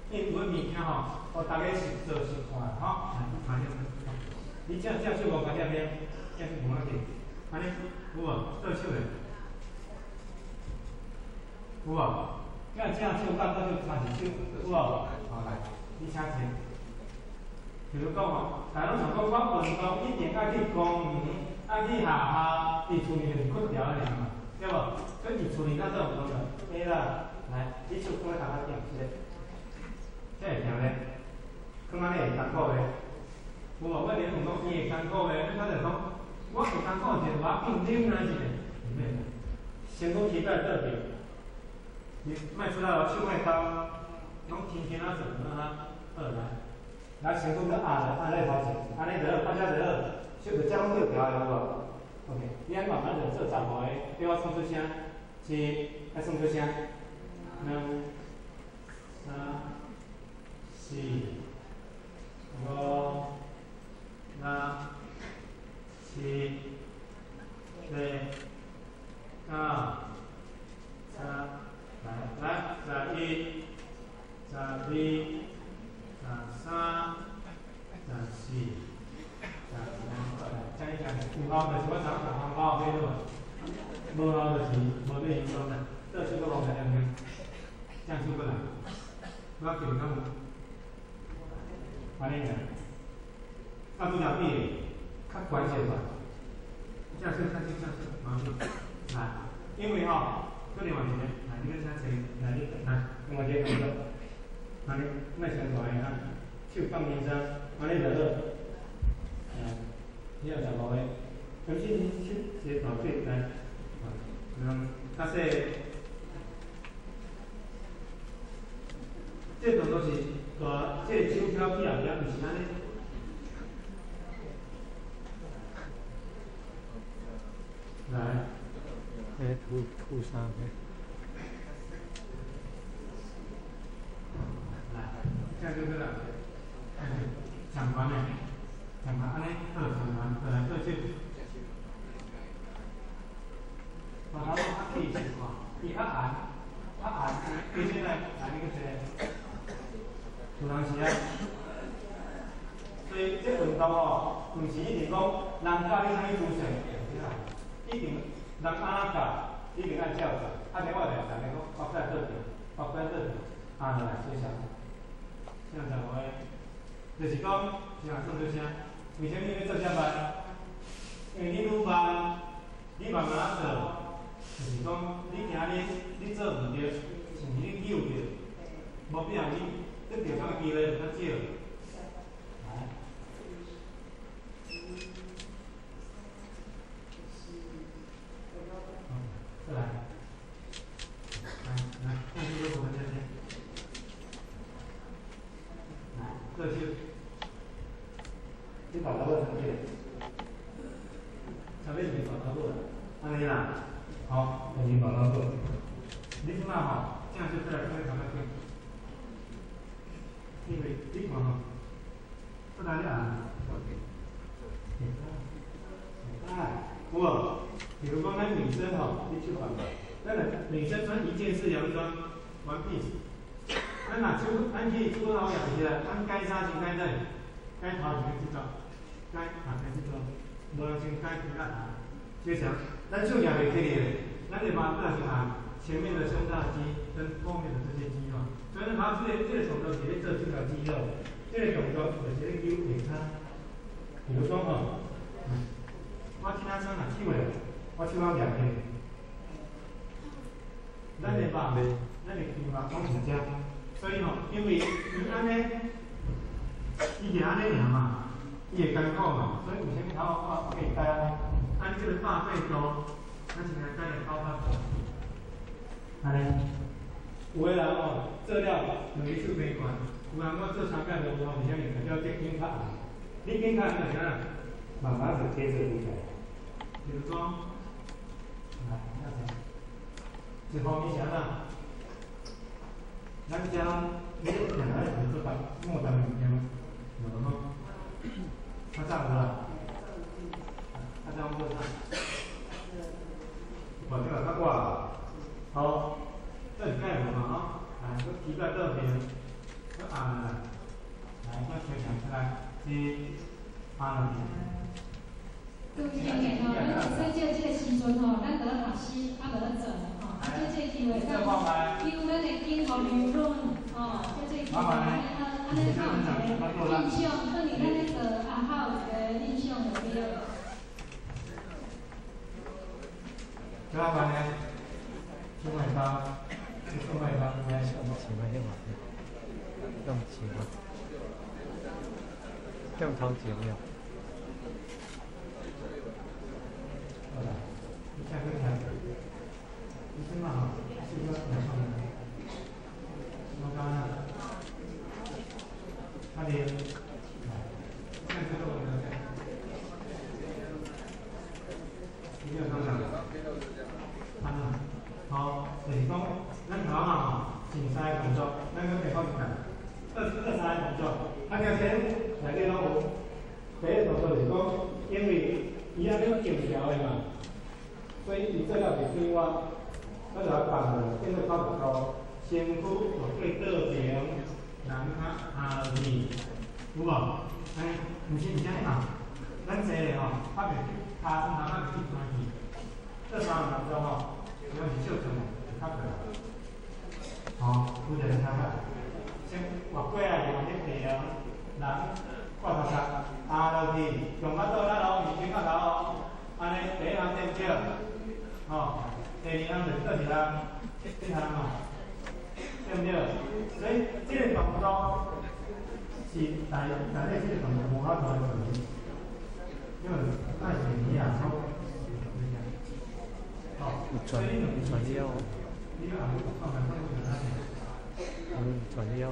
因為有的物件吼，予大家是做是看吼，來，你看這個，你正正手無擺這邊，正手無仔去，按呢有無？倒手的，有無？這正手佮倒手差一手，有無？好來，你請坐。比如講吼，大家攏想講我運動一定愛去公園，愛去學校，佇厝裡就是困調爾嘛，對無？所以佇厝裡咱做運動就會啦。來，你手放咧頭殼頂，是咧，這會疼咧，放按呢會艱苦咧。有無？我連問講伊會艱苦咧，你剛才講，我會艱苦者，無要緊，忍耐一下，毋免啦。先講膝蓋倒去，你莫出來哦，手莫動，攏輕輕仔做，啊，好來。來，先講閣壓來，壓咧頭前，按呢就好，拍遮就好，手就這攏對調的，有無？OK，你按慢慢就做15個，對我算出聲，一，愛算出聲，兩、三、四、五、六、七、八、九、十，來來，11、12、13、14、15，來，請你聽，有效就是我昨昏共紅包買落，無效就是無咩影響啦。倒手閣無來兩下，正手閣來，我叫你敢有？按呢爾，啊，拄才比的較懸些吧？正手正手正手，慢慢來，因為吼，閣另外一個，來，你閣請坐，來你來，另外一個動作，按呢，莫傷大个哈，手放輕鬆，按呢就好。來，你有15個，咁先先一個大腿來，兩，較細。這個動作是大，這個手飄去後壁，毋是按呢。來，欸，吐吐啥個？來，這樣就對了。長環的，長環按呢，好，長環，來，倒手。把頭較起是看，伊較硬，較硬，其實來，來你閣坐。有當時啊，所以這運動吼，毋是一定講人教你啥物姿勢，一定人按怎教，一定愛照做。啊，另外就是逐家講，腹帶倒去，腹帶倒去，按落來洗下。這樣15個，就是講，這樣算做啥？為啥物欲做遮慢？因為你愈慢，你慢慢仔做，就是講你今日你做毋著，甚至你救著，無必要你得著啥物機會就較少。來，再來，來來，看這個我們這邊，來，這就，你把頭髮穿起，前面是把頭髮，按呢啦，好，已經把頭髮，你這馬吼，這樣就出來看頭殼頂，因為你看吼，這哪裡按？有無？比如講，咱女生吼，你去看，咱若女生穿一件式洋裝，one piece，咱若手，咱去手頭舉起來，咱改衫先改這，改頭前這段，改啊改這段，無人先改肩胛頭。就像咱手舉袂起來，咱的馬本來是按前面的胸大肌跟後面的這些肌肉，所以咱頭這個動作是咧做這條肌肉，這個動作就是咧扭下跤。比如講吼，我今仔穿若手咧，我手攏舉起來，咱的肉，咱的肌肉攏佇遮，所以吼，因為伊按呢，伊是按呢爾嘛，伊會艱苦嘛，所以為啥物頭我可以改按呢？按這個肉背度，咱先來改個頭髮。按呢，有的人吼做了兩个手袂懸，有人我做三擺無吼，為啥物？就叫這肩較硬。你肩較硬就是啥？慢慢就接着起來。比如講，來，遐濟，一方面是按怎？咱遮你定來是做末端物件嗎？無吼？較早有啦，較早阮做啥？無這個較倚。好，這是蓋無嘛吼？來，閣膝蓋倒平，閣按落來，來，閣抽象出來，這按落去。各位同學吼，咱會使借這個時陣吼，咱就咧學習，啊，就咧做吼，啊，借這個機會，當叫咱的經互流潤，吼，借這個機會，按呢按呢較有一個印象，等於咱咧做啊，較有一個印象就對了。這下呢，小尾巴，小尾巴，来，用錢嗎？用用錢嗎？用頭前了。好啦，你再去聽，你這馬吼，是個來創的，我講啊，他的，來，這個我們你有創啥？啊，好，就是講，咱頭仔吼，前三个動作，咱閣下講一下，二二三个動作，啊，條先內底攏有。第一個動作就是講，因為伊按呢協調的嘛，所以伊做了袂對我，我就來放落，變做口就粗，身軀活過倒前，人較下落去，有無？哎，毋是毋是按呢嘛，咱坐咧吼，較袂跤身頭較袂去穿去。這三個動作吼，主要是手轉來就較過。吼，有一個睇法，先活過來用這邊，人掛頭殼壓落去，用腹肚咱咯，毋是肩胛頭哦。按呢第一項對毋對？吼，第二項就是倒一項，這項嘛，對毋對？所以這個動作是內內底這個動作無法度來做，因為愛是耳啊，吼。轉轉腰。嗯，轉腰。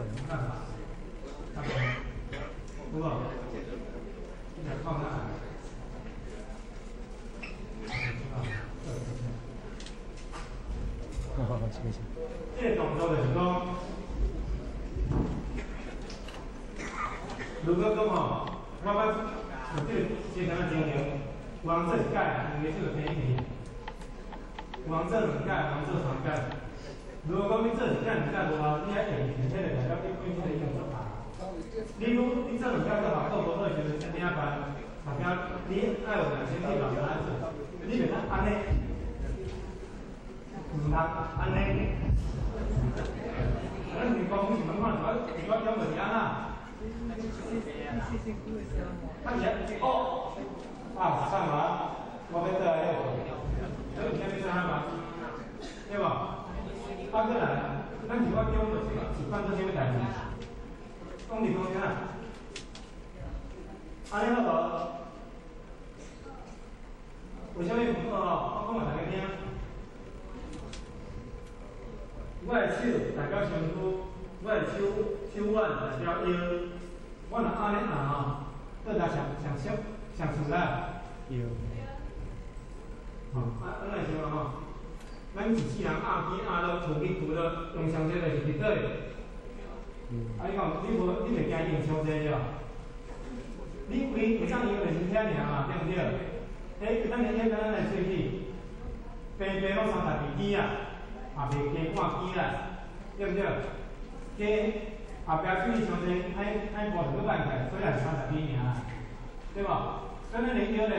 有無？你來放哪？好好，謝謝。這個動作就是講，如果講吼，我捌有這個這個情形，有人做一擺，兩个手就提起，有人做兩擺，有人做三擺。如果講你做一擺、兩擺無效，你愛用前體個代表你本身已經做效。你愈你做兩擺做效果無好的時陣，啥物仔辦？大家你愛有耐心去慢慢做，你袂使按呢，毋通按呢。咱是講是問看，一寡種就是按怎？啊是哦，啊算啦，我欲倒來了，你有啥物做啥嘛？對無？啊，閣來，咱一寡種就是是辦做啥物代誌？講是講啥？按呢好無？為啥物毋好吼？我講予大家聽。我的手代表身軀，我的手手腕代表腰。我若按呢按吼，倒來上上上上自然。腰。吼，啊，咱來想吼，咱一世人壓肩壓落，厝去厝落，用上濟就是佇佗。啊，你講你無，你袂驚用傷濟哦？你規規工用就是遐爾嘛，對毋對？迄咱的腰咱來喙齒，平平攏32支啊，也袂加半支啦，對毋對？加後壁喙齒傷濟，愛愛補就閣挽起來，所以也是30支爾，對無？所以咱的腰咧，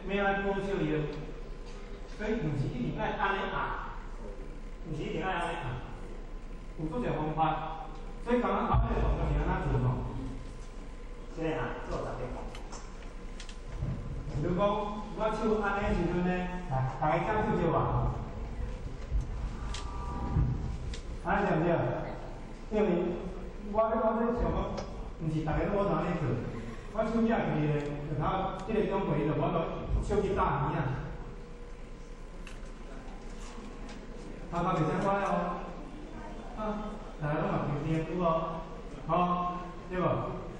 欲按怎保守腰，所以毋是一定愛按呢按，毋是一定愛按呢按，有足濟方法。所以剛剛後尾動作是按怎做吼？這個啊，做十個。比如講，我手按呢時陣呢，來，大家將手借我，按呢對毋對？因為我咧想講，毋是逐个攏無按呢做。我手舉起咧，就頭這個長輩就我都手去打耳仔，頭殼袂使歪哦，啊，大家攏嘛平平有無？吼，對無？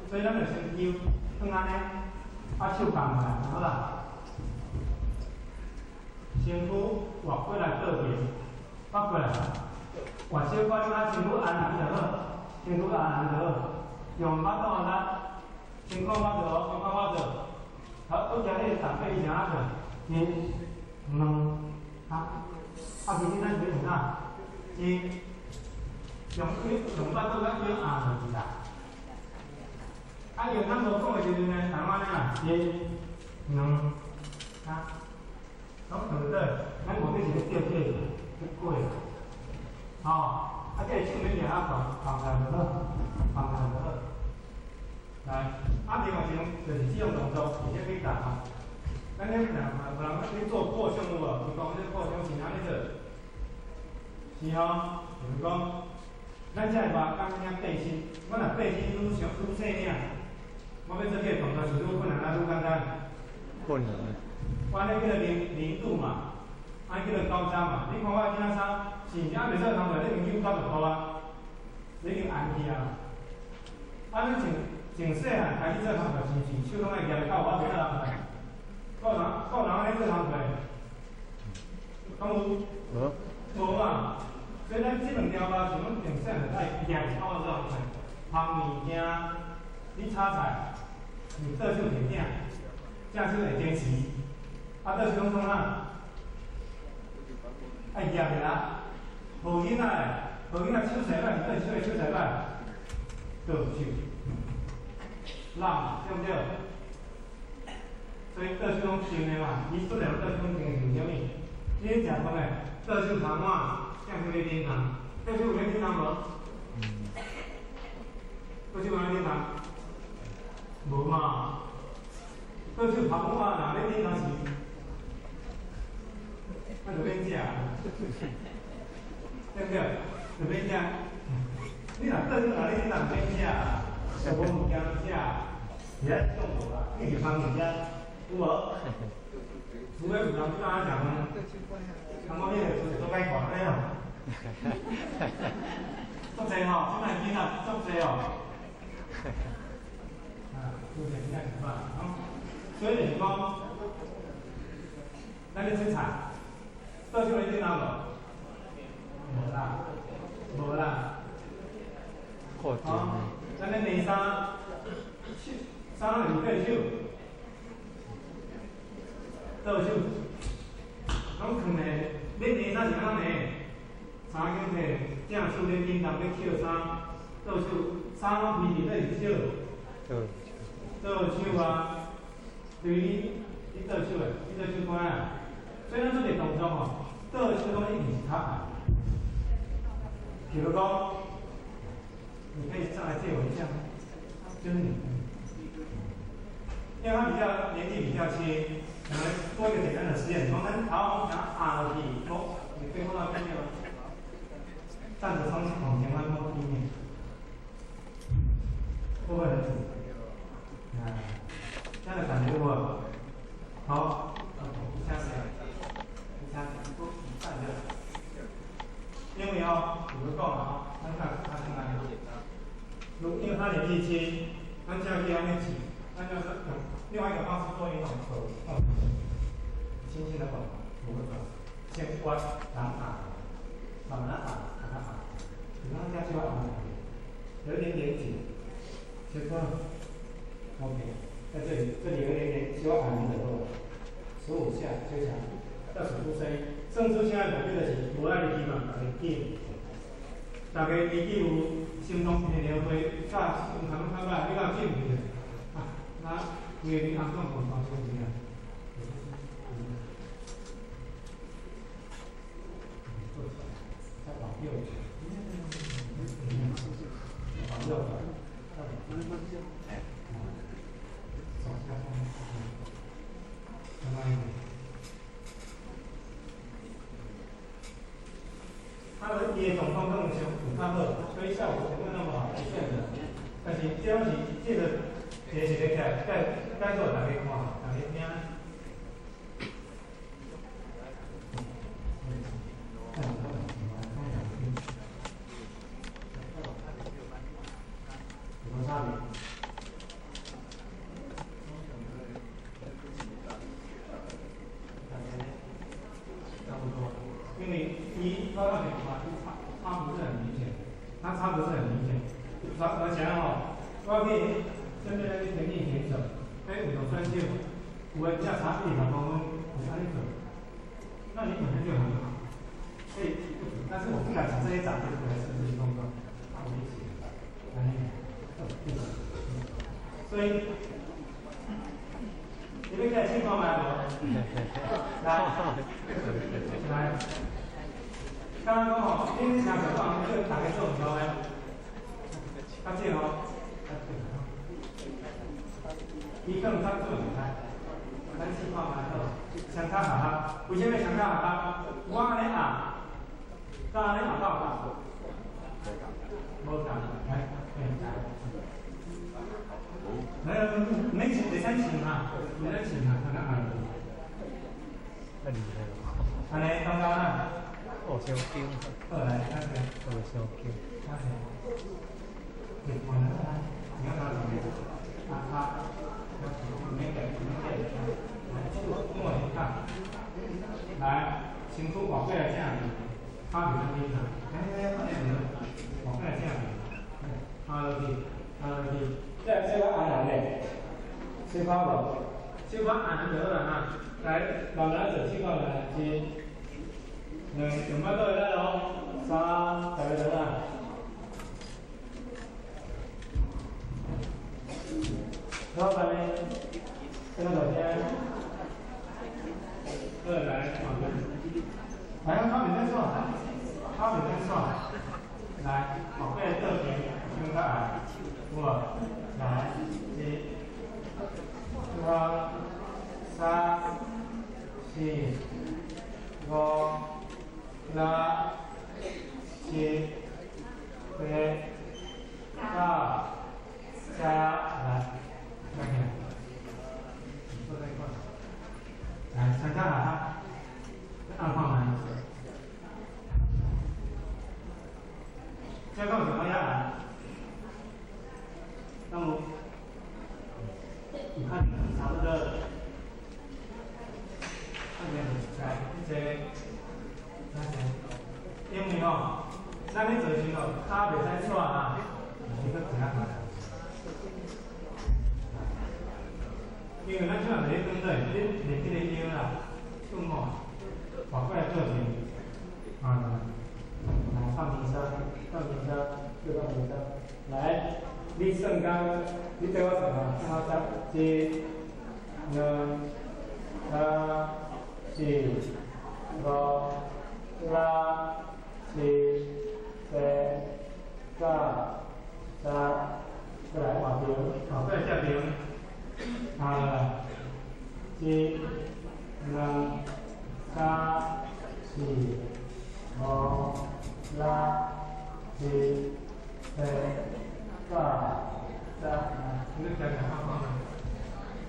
所以咱就先揪，放按呢，啊手放落來，好啦。身軀活過來倒邊，活過來，活小可你啊身軀按按就好，身軀按按就好，用腹肚力，先講我做，先講我做。好，拄才彼個長輩伊是按怎做？一、兩、啊，啊，其實咱是欲按怎？一、用用腹肚佮腰压落去啦。啊，用咱无讲的时阵呢，台湾啊，一、两、三，拢对不对？咱目的是咧吊这个，去过。吼，啊，这个手免举啊放放下就好，放下就好。来，啊，另外一种就是这种动作，直接去打吼。咱咧有人咧做扩胸有无？就讲咧扩胸是按呢做，是吼，就是讲，咱这个肉刚领背心，我若背心愈长愈细领，我欲做这个动作是愈困难抑愈简单？困难。我按呢叫做零度嘛，按呢叫做交叉嘛。你看我这领衫是毋是还袂做工课，你已经扭到就好啊，你已经按去啊。啊，咱从从细汉开始做工课，是毋是手拢爱举到我袂做工课？个人个人按呢做工课，敢有？无。无嘛。所以咱这两条肉是拢从细汉就爱举到我做工课，烘物件，你炒菜，你倒手提鼎，正手会坚持，啊，倒手拢创啥？爱举起来，学囡仔的，学囡仔手势歹是倒手的手势歹？倒手，揽，对毋对？所以倒手拢重的嘛，伊本来倒手拢重的是啥物？你咧食饭的，倒手捧碗，正手咧顶重，倒手有咧顶重无？倒手有咧顶重？无嘛。倒手捧碗，若咧顶重是，那就免食，对毋对？就免食。你若倒手若咧顶重，免食，就无物件食，是咧中无啦，你是捧物件，有无？除非有人怎啊讲，人讲迄个厝都歹看安呢哦。足济吼，这摆囡仔足济哦。啊，足济囡仔是吧？所以就是讲，咱咧煮菜，倒手咧顶重无？无啦，无啦。扩展。咱咧领衫，手衫是对手，倒手，拢囥咧。你领衫是按怎领？衫紧摕，正手咧顶重咧捡衫，倒手，衫拢披伫倒是手？倒手啊！对你，你倒手的，你倒手关啊。所以咱做个动作吼，倒手拢一定是较快。比如讲，你可以上来借我一下，就是你，因为他比较年纪比较轻，我们做一个简单的实验，从咱头往压落去，你可以看到边吗？站着双往前弯摸地面，会不会很紧？啊，这样的感觉如何？好，一下子，一下子，不站着。因为哦，比如讲啊，咱看他看哪里？如因为他年纪轻，咱叫伊按呢起，咱就是用另外一个方式做一种手，轻轻的往五个转，先弯，然后压，慢慢压，慢慢压，比方这样就要压，有一点点紧，结果，OK，在这里，这里有一点点需要按的多，15下就强，要数出声音。算出声的目的就是无爱你希望大家记，大家年纪有心动一个描绘，甲心肠较歹，你敢有记唔记得？啊，那规个面红总共大声钱啊？再往右转，往右转，走下方，相当于。他的伊的状况可能上有较好，所以效果没那么好，不见得。但是这拢是这个，这是咧起来，解解做大家看，大家听。有无差别？差不多，因为一高到点嘛，差不是很明显，它差不是很明显。而且吼，我去身边那个田径选手，哎，运动选手，有的只差20公分，有按呢做，那你本身就很好，所以，但是我不敢讲这些长辈出来是不是动作。无你试，按呢，所以你欲起来试看觅无？来，来，敢若讲吼，恁听着讲，叫逐家做运动的，较少吼，较少吼。伊可能较做唔来，咱试看觅好。双跤下下，为啥物双跤下下？我按呢压，佮按呢压够无共？无共，来，来。来，免试，袂使试哈，袂使试哈，通较按落去。太厉害了。按呢，感觉哪？哦，伤紧。好来，较济。哦，伤紧。较济。你换来，你要拿什么？啊卡，免计，免计。来，身躯活过来正面，跤袂当紧啊！来来来，活过来正面，跤落去，跤落去，这这个按按咧，小可无，小可按就好啦哈。来，慢慢做，小可来，一、两，用巴肚会使咯，三，大家落啦。好，安呢，这个大声。二来，来，来，跤袂使煞，跤袂使煞，来，后背倒边，伤较按，有无？来，一、二、三、四、五、六、七、八、九、十，来，来起来，坐在一块。来，双跤下下，按看觅。这讲是讲遐按？敢有？有较差不多。按呢，来，这，来，因为吼，咱咧做时吼，跤袂使煞哈，你阁停下来。因为咱这样咧转转，你练这个腰啦，手吼，活过来做前，啊，来放轻松，放轻松，就放轻松。来，你算工，你对我算啊，算我十，一、两、三、四、五、六、七、八、九、十，过来换边，换过来这边。啊，一、两、三、四、五、六、七、八、九、十，你听听看看嘛。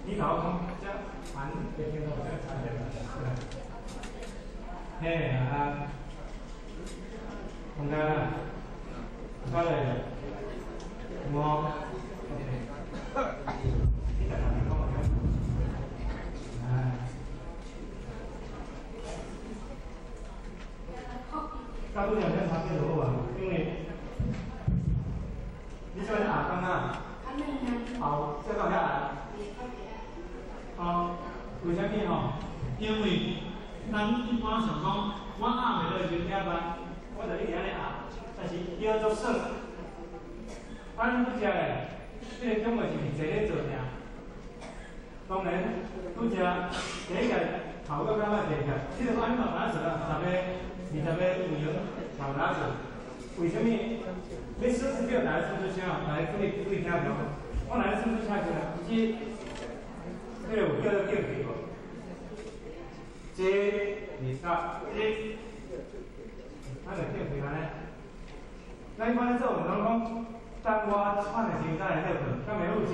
你头讲这按会听到这差别来。嘿啊，红家，过来，五，OK。你在哪里讲？哎。大多两边差别就好啊，因为你这边压刚啊，后这个遐按，哦，为啥物吼？因为咱一般想讲，我压袂落就遐慢，我就一直按呢压，但是腰足酸。啊，咱拄则咧，这个感觉是伫坐咧做尔。当然，拄则第一个头阁较歹，第二个，你著按呢慢慢做啊，十个、20个有闲慢慢做。为啥物？你算是叫大家算出声，大家注意注意听著。我若咧算出声起来，其实这个有叫做敬气无？一、二、三、一，咱就敬气按呢。咱一般咧做运动讲，等我喘的时阵再来歇困，敢会有是？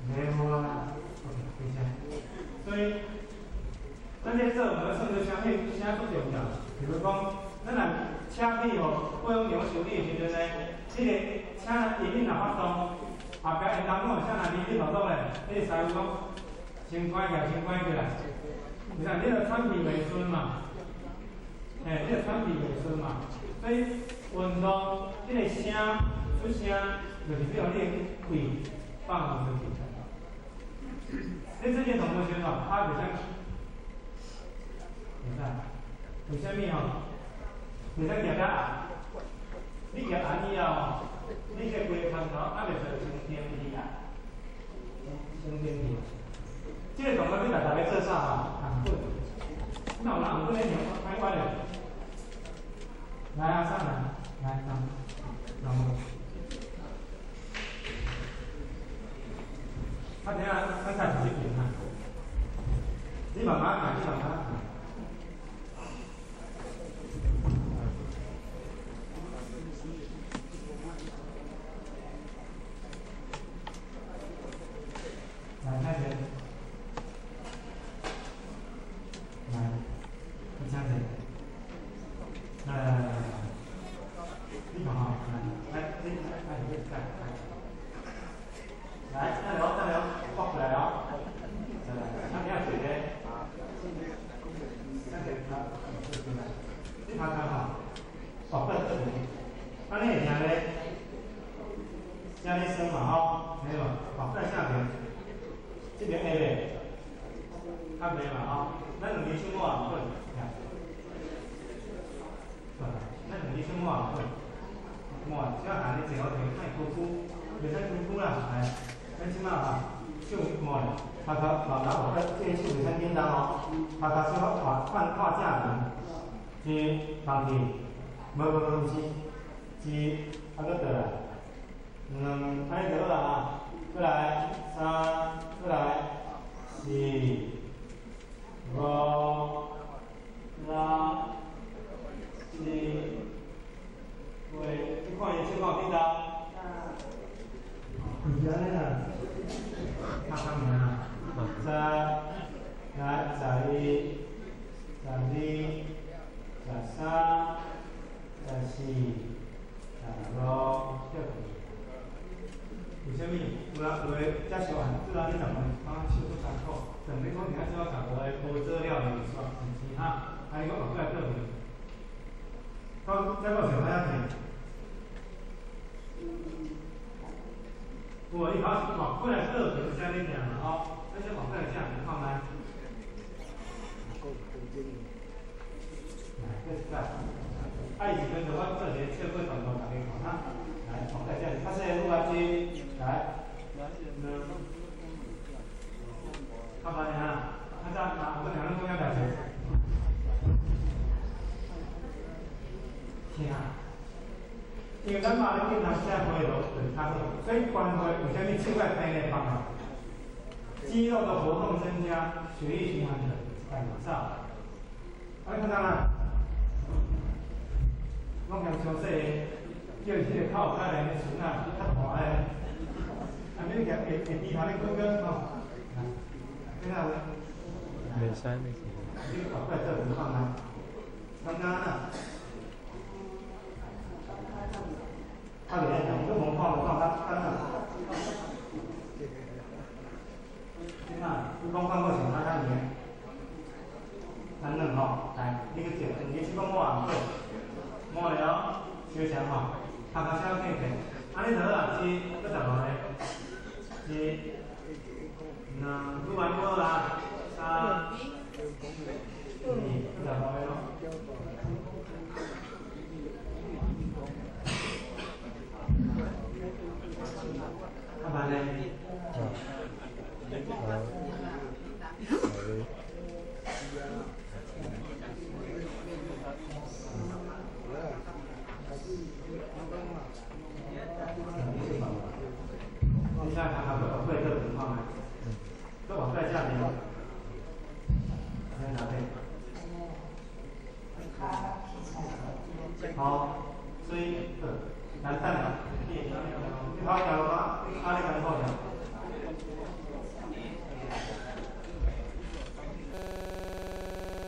袂有啊。OK，开声。所以，咱这做运动算出声，彼声足重要。比如讲，咱若车去吼，过往量修理的时阵呢，彼个车引擎若发动，后壁缘灯拢有车若离你头动咧，彼个师傅讲，先关起来，先关起来。为啥？你著喘气袂顺嘛，嘿，你著喘气袂顺嘛。所以运动，这个声出声，就是比如你的气放出去。你这件动作时吼，跤袂使，袂使，为啥物吼？袂使举遐按？你夹按以后吼，你这规个空头还袂做先停去啊，先停去。这个动作你逐逐个做啥吼？红粉。那有人红粉咧听歹我咧？来啊，上来，来上，上。啊，等下，咱再一边啊。你慢慢看，你慢慢看。来，开始。来，你请坐。来来来来来，你看哈，来，来，你来，来，你来，来，来，等下，等下，拔过来哦。来来，请你坐咧。请坐，来，你头壳吼，拔过来倒边，按呢会听咧？遮咧酸嘛吼，听无？拔过来正边。这边会袂？较袂嘛吼，咱两支手摸红粉，咱两支手摸红粉，摸，只要按咧坐好停，莫屈曲，袂使屈曲啦，来，咱这摆吼，手摸咧，头壳往头后这个手袂使紧动哦，头壳小可看看看正边，一放去，无无无是，一，啊阁倒来，两，按呢就好啦啊，过来，三，过来，四，五、六、七、八，你看伊手敢有振动？毋是按呢啦，较较尔。十，来11、12、13、14、15，对。为啥物？有人有的遮小汉，做人你十问，感觉手足艰苦，等你讲你爱做到15个无做了就煞，是毋是哈？啊，你讲后过来倒去，到这个时候较疼。有无？伊头是往过来倒去才咧疼嘛吼，咱先往过来正，看觅。来，搁一摆。啊，伊是跟着我做一个笑过动作，逐家看哈。来，往过来正，较细个愈来一，来，两，较慢哈，较早啊，我听恁讲遐代志。听。因为咱妈咧见人写回路就是较好，所以关会为啥物手爱平咧放啊？肌肉的活动增加，血液循环的改造。啊，你看到啦？拢嫌伤细个，叫伊彼个靠较来的孙仔较大个，啊，你行会会低头咧滚滚吼。来，你看有？袂使，袂使。你把过来倒转放来，刚刚啊。啊，袂使动，你无看无看较较呐。你看，你讲看我是较较硬，较软吼。来，你去坐，两支手讲摸红粉，摸了，小强吼，头壳小可起，按呢就好啦，一，阁15个，一，两，愈来愈好啦，三，四，阁15个咯。较慢咧。你现在看看，我会这情况啊，这往在下面，先拿边。好，所以，来等下，你头条吗？你阿你敢好条？